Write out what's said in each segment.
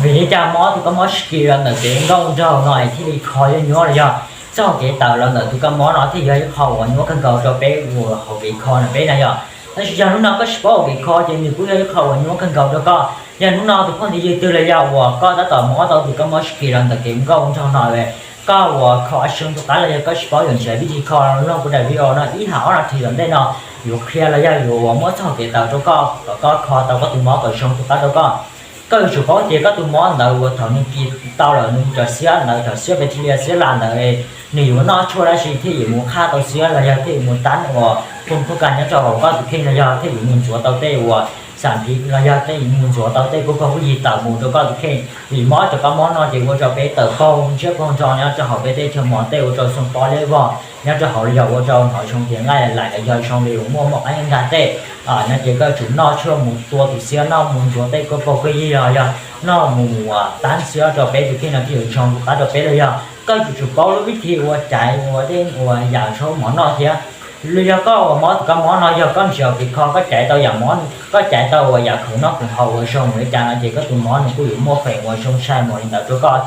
Vim li cas mob tus kab mob skin los ntawm kev nkauj nraug no es thiaj li kho nyuaj nyuaj los yog txoj hau kev tawm los ntawm tus kab mob no thiaj yog ib qho uas nyuaj kawg nkaus rau peb uas hauv kev kho no peb na yog. Tab sis yog hnub no koj tsis paub hauv kev kho ces nws kuj yog ib qho uas nyuaj kawg nkaus rau koj. Yog hnub no tus phooj ywg twg los yog uas koj tab tom mob tau tus kab mob skin los ntawm kev nkauj nraug no, koj uas kho xyoo tus qab los yog koj tsis paub yuav nrhiav vij thi kho los nrog kuv daim video no ib hais ob no thiv tom ntej no yuav qhia los yog yuav uas muab txoj hau kev tawm rau koj kom koj kho tau koj tus mob kom zoo tus qab rau koj. Koj yuav tsum paub tias koj tus mob ntawd uas thaum nws kis tau lawm nws cov xiab ntawd, cov xiab bacteria xiab las ntawd, nws yuav noj tshuaj dab tsi thiaj yuav mus qhaj tau xiab los yog thiaj yuav mus tab uas phoo phoo kas nyob rau hauv koj tus kheej los yog thiaj yuav mus ntxuav tau tej uas xam phiv los yog thiaj yuav mus ntxuav tau tej kub pog kuj yig tawm mus rau koj tus kheej. Vim mob cov kab mob no ces ua rau peb tawm paug ntsiab paug nrho nyob rau hauv peb teb chaws mos tej ua rau xoo pob liab vog nyob rau hauv los yog ua rau hnov zoo tias nqaij laim los yog zoo li uas muaj moj qaib nkag tej. No ces koj yuav tsum noj tshuaj mus tua tus xiab, noj mus ntxuav tej kub pog kuj yig los yog noj mus tab xiab rau peb tus kheej no thiaj yuav zoo tus qab rau peb los yog koj yuav tsum paub lub vij thi ua caiv ua tej uas yam saub mov noj thiab. Los yog koj uas mob tus kab mob no yog koj nrhiav hauv kev kho koj caiv tau yam mob, koj caiv tau uas yam khoom noj khoom haus uas zoo li cas no ces koj tus mob nws kuj yuav muaj feem uas zoo sai mus li ntawd rau koj.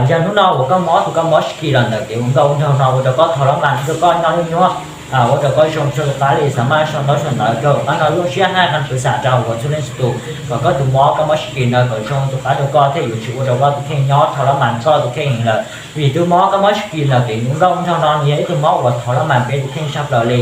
Yog hnub no uas koj mob tus kab mob skin los ntawm kev ua nkauj nraug no ua rau koj thaum lab mas rau koj noj nyuaj nyuaj, ua rau koj zoo txog tus qab li xav maj sau ntaub sau ntawv rau qab no lub siab haj qhov pwv xam rau uas txhua leej txhua tus kom koj tus mob kab mob skin ntawd kom zoo tus qab rau koj thiaj yuav tsis ua rau koj tus kheej nyob thaum lab mas koj tus kheej lawm. Vim tus mob kab mob skin ntawm kev ua nkauj nraug no nws yog ib tug mob uas thaum lab mas peb tus kheej tshaj plaws li.